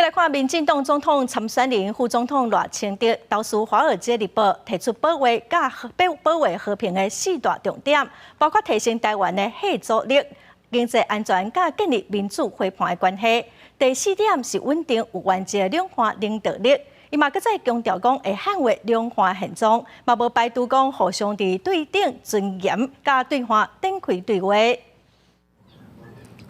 來看，民進黨總統參選人、副總統賴清德投書《華爾街日報》，提出保衛佮保保衛和平的四大重點，包括提升台灣的嚇阻力、經濟安全佮建立民主伙伴的關係。第四點是穩定有原則的兩岸領導力。伊嘛閣再強調講會捍衛兩岸現狀，嘛無排除講互相佇對等尊嚴佮對話展開對話。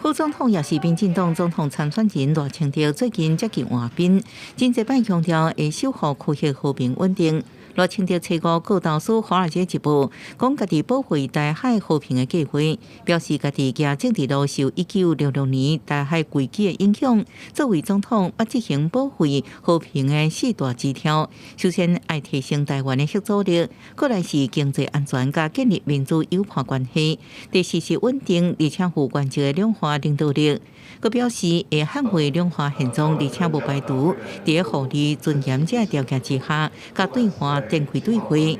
副總統也是民進黨總統參選人賴清德最近接見外賓，真濟擺強調會守護區域和平穩定。賴清德初五閣投書《華爾街日報》，講家己保衛台海和平的計劃，表示家己行政治路受1966年台海危機的影響，作為總統欲執行保衛和平的四大支柱。首先愛提升台灣的嚇阻力，過來是經濟安全佮建立民主友伴關係，第四是穩定而且有原則的兩岸領導力。閣表示會捍衛兩岸現狀，而且無排除佇互利尊嚴這個條件之下，佮對岸展開對話。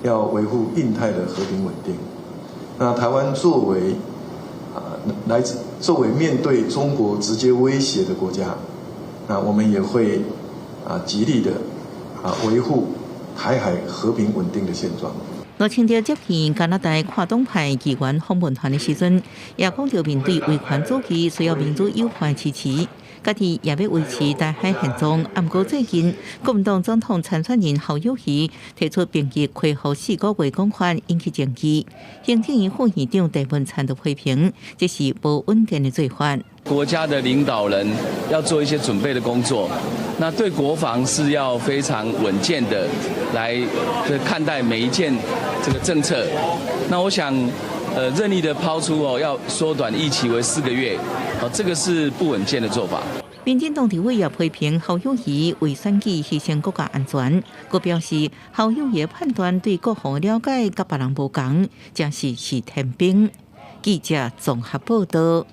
要維護印太的和平穩定。那台灣作為啊來自作為面對中國直接威脅的國家，那我們也會極力的維護台海和平穩定的現狀。賴清德接見加拿大跨黨派議員訪問團的時陣，也講著面對威權主義需要民主友伴支持，家己也欲維持台海現狀。毋過最近國民黨總統參選人侯友宜提出兵役恢復4個月講法，引起爭議。行政院副院長鄭文燦就批評，這是無穩健的做法。國家的領導人要做一些準備的工作，那對國防是要非常穩健的來看待每一件這個政策。那我想，任意的拋出哦，要縮短役期為4個月，哦，這個是不穩健的做法。民進黨立委也批評侯友宜為選舉犧牲國家安全，閣表示侯友宜判斷對國防了解佮別人無仝，真是是天兵。記者綜合報道。